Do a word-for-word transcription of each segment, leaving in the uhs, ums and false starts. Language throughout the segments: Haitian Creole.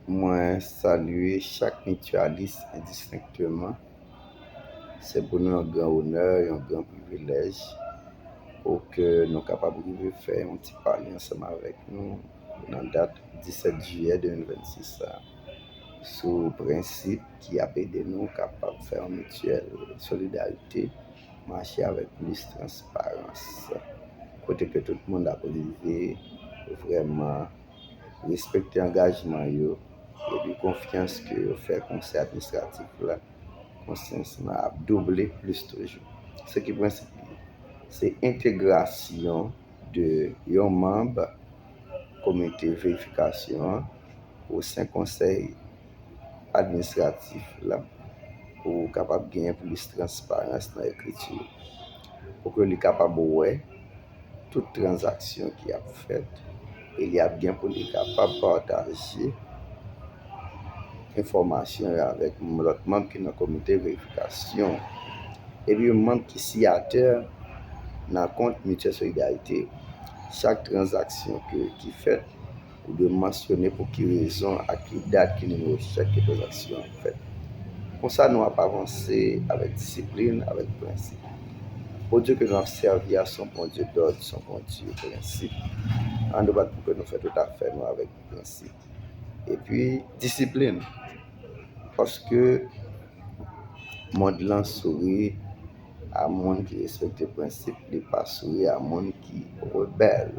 Mwen salye chak mityalis endistenkteman. Se pou nou yon gran onè, yon gran privilèj pou ke nou kapab rive fè yon ti pale ansanm avèk nou nan dat disèt jiyè de mil vennsis sa, sou prensip ki ap ede nou kapab fè yon mityèl solidarite mache avèk plis transparans, kote ke tout moun ap rive vrèman respekte angajman yo, epi konfyans ke yo fè konsèy administratif la, konsyans lan ap double plis toujou. Se ki prensip li? Se entegrasyon de yon manm komite verifikasyon an o sen konsèy administratif la, pou kapab genyen plis transparans nan ekriti yo, pou ke li kapab wè tout tranzaksyon ki ap fèt, e li ap gen pou li kapab pataje enfòmasyon yo avèk lòt manm ki nan komite verifikasyon, epi yon manm ki siyatè nan kont Mityèl Solidarite. Chak tranzaksyon ke, ki fèt, ou dwe mansyone pou ki rezon, a ki dat, ki nimewo chèk ke tranzaksyon an fèt. Konsa, nou ap avanse avèk disiplin, avèk prensip. Bondye ke nou ap sèvi a, se yon Bondye dòd, se yon Bondye prensip. Ann nou bat pou ke nou fè tout afè nou avèk prensip. Epi, disiplin. Paske mond lan souri a moun ki respekte prensip, li pa souri a moun ki rebèl.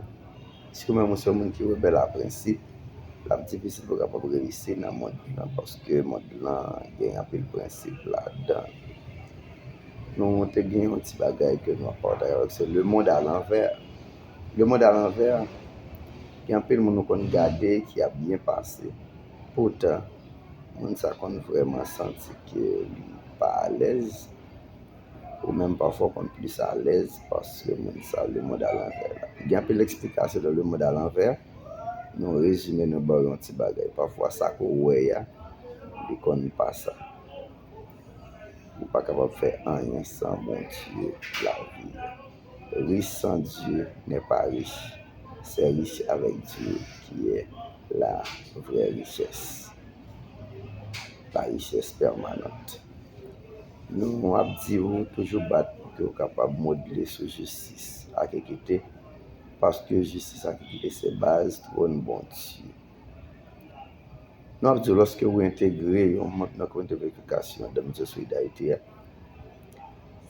Si ou menm ou se yon moun ki rebèl a prensip, l ap difisil pou w kapab reyisi nan mond lan, paske mond lan gen anpil prensip ladan. Nou te gen yon ti bagay ke nou ap pataje avèk, se le monde à l'envers. Le monde à l'envers, gen anpil moun nou konn gade ki ap byen pase. Poutan, moun sa konn vrèman santi ke li pa alèz, ou menm pafwa w konn plis alèz paske moun sa, le monde à l'envers la. Gen anpil eksplikasyon nan le monde à l'envers, nou rezime, nou ba w yon ti bagay. Pafwa sa ke w wè a, li konn pa sa. Ou pa kapab fè anyen san Bondye lavi. Riche sans Dieu n'est pas riche. C'est riche avec Dieu qui est la vraie richesse. La richesse permanente. Nou ap di w toujou bat pou ke w kapab modle sou jistis ak ekite, paske jistis ak ekite se baz twòn Bondye. Nou ap di w, lòske ou entegre yon manm nan komite verifikasyon nan Mityèl Solidarite a,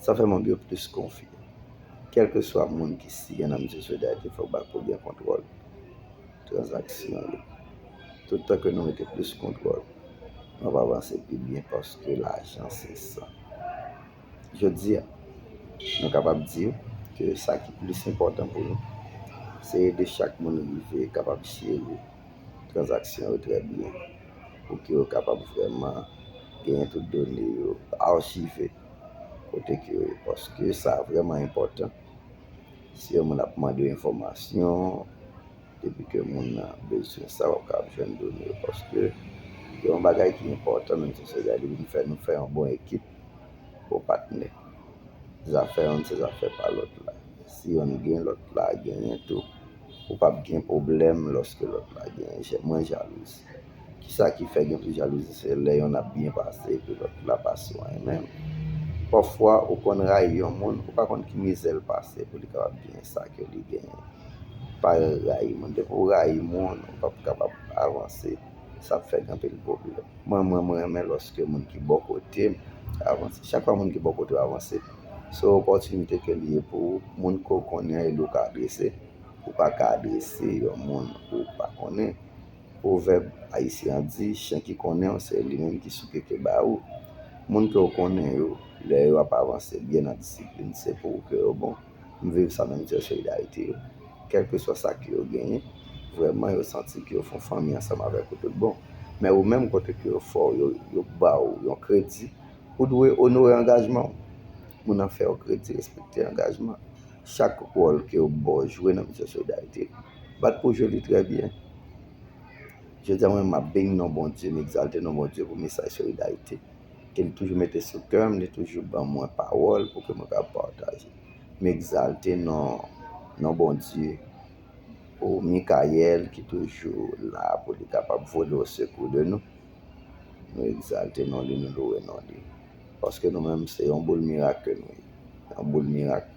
sa fè manm yo plis konfyan. Kèlkeswa moun ki siyen nan Mityèl Solidarite, fòk ba pou gen kontwòl tranzaksyon yo. Toutan ke nou mete plis kontwòl, nou ap avanse pi byen paske lajan se san. Jodi a, nou kapab di ke sa ki plis enpòtan pou nou, se ede chak moun rive kapab jere tranzaksyon yo trè byen, pou ke yo kapab vrèman genyen tout done yo achive kote ke yo ye, paske sa vrèman enpòtan. Si yon moun ap mande w enfòmasyon, depi ke moun nan bezwen sa, w ap kapab jwenn done yo, paske gen yon bagay ki enpòtan nan Mityèl Solidarite, li vin fè nou fè yon bon ekip, bon patnè. Zafè youn se zafè pa lòt la. Si youn gen, lòt la genyen tou. Ou p ap gen pwoblèm lòske lòt la genyen. Jè-, mwen jalouz. Kisa ki fè gen plis jalouzi? Se lè youn ap byen pase epi lòt la pa sou anyen menm. Pafwa, ou konn rayi yon moun, ou pa konn ki mizè l pase pou li kapab genyen sa ke li genyen. Pa rayi moun. Depi w rayi moun, ou p ap kapab avanse. Sa ap fè gen anpil pwoblèm. Mwen, mwen, mwen renmen lòske moun ki bò kote m avanse. Chak fwa moun ki bò kote w avanse, se yon opòtinite ke li ye pou ou, moun ke w konnen an, e li w ka adrese. Ou pa ka adrese yon moun ou pa konnen. Pwovèb ayisyen an di, chen ki konnen w, se li menm ki souke ke ba ou. Moun ke w konnen yo, lè yo ap avanse byen nan disiplin, se pou ou ke yo bon. M viv sa nan Mityèl Solidarite yo. Kèlkeswa sa ke yo genyen, vrèman, yo santi ke yo fè yon fanmi ansanm avèk ou tout bon. Men ou menm, kote ke yo fè w, yo, yo ba w yon kredi, ou dwe onore angajman w. Moun nan fè w kredi, respekte angajman. Chak wòl ke yo ba w jwe nan Mityèl Solidarite, bat pou w jwe li trè byen. Jodi a, mwen, m ap beni non Bondye, m egzalte non Bondye pou mesaj solidarite ke li toujou mete sou kè m, li toujou ban mwen pawòl pou ke mwen kapab pataje. M egzalte non, non Bondye Pou Mikayèl ki toujou la pou li kapab vole o sekou de nou. Nou egzalte non li, nou louwe non li. Paske nou menm se yon boul mirak ke nou ye. Yon boul mirak.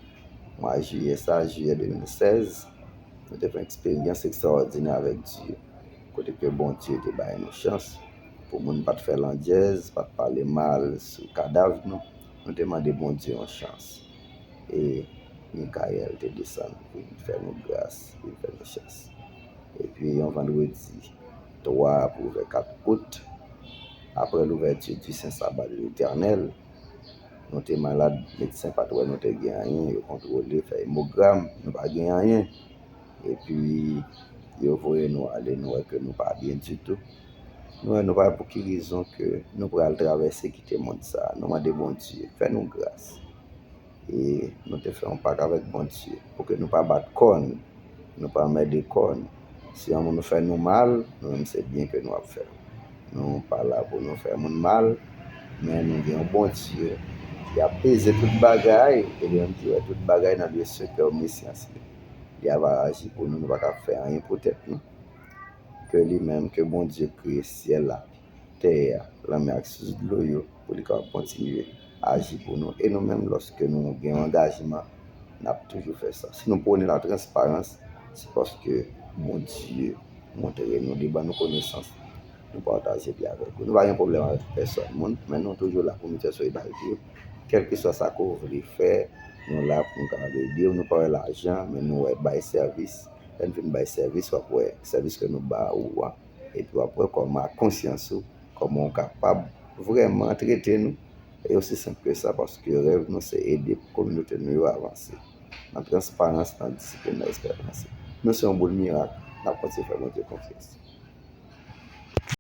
Mwa jiyè sa, jiyè de mil sèz, nou te fè yon eksperyans ekstraòdinè avèk Dye. Kote ke Bondye te bay nou chans pou moun pa t fè landjèz, pa t pale mal sou kadav nou. Nou te mande Bondye yon chans. E Mikayèl te desann vin fè nou gras, vin fè nou chans. Epi yon vandredi twa pou vè kat out, apre louvèti di Sen Saba de Letènèl, nou te malad, medsen pa t wè nou te gen anyen, yo kontwole, fè emogram, nou pa gen anyen. Epi yo voye nou ale, nou wè ke nou pa byen ditou. Nou wè nou pa pou ki rezon ke nou pral travèse kite mond sa. Nou mande Bondye fè nou gras. E nou te fè yon pak avèk Bondye pou ke nou pa bat kò n, nou pa anmède kò n. Si yon moun fè nou mal, nou menm se byen ke nou ap fè. Nou pa la pou nou fè moun mal, men nou gen yon Bondye ki ap peze tout bagay, e li menm ki wè tout bagay nan lye sekrè omnisiyans li. Li ava aji pou nou, nou pa ka fè anyen pou tèt nou. Ke li menm, ke Bondye kreye syèl la, tè a, lanmè ak sous dlo yo, pou li kapab kontinye aji pou nou. E nou menm, lòske nou gen yon angajman, n ap toujou fè sa. Si nou pwone latransparans, se paske Bondye montre nou, li ban nou konesans, nou pataje li avèk ou. Nou pa gen pwoblèm avèk pèsòn moun, men nou toujou la pou nou fè solidarite. Kèlkeswa sa ke w vle fè, nou la pou nou kapab ede w. Nou pa wè lajan, men nou wè bay sèvis. Lè n fin bay sèvis, w ap wè sèvis ke nou ba ou a. Epi w ap wè kòman ak konsyans ou, kòman w kapab vrèman trete nou. E osi senp ke sa, paske rèv nou se ede kominote nou yo avanse. Nan transparans, nan disiplin, nan respè avanse. Nou se yon boul mirak, n ap kontinye fè Bondye konfyans.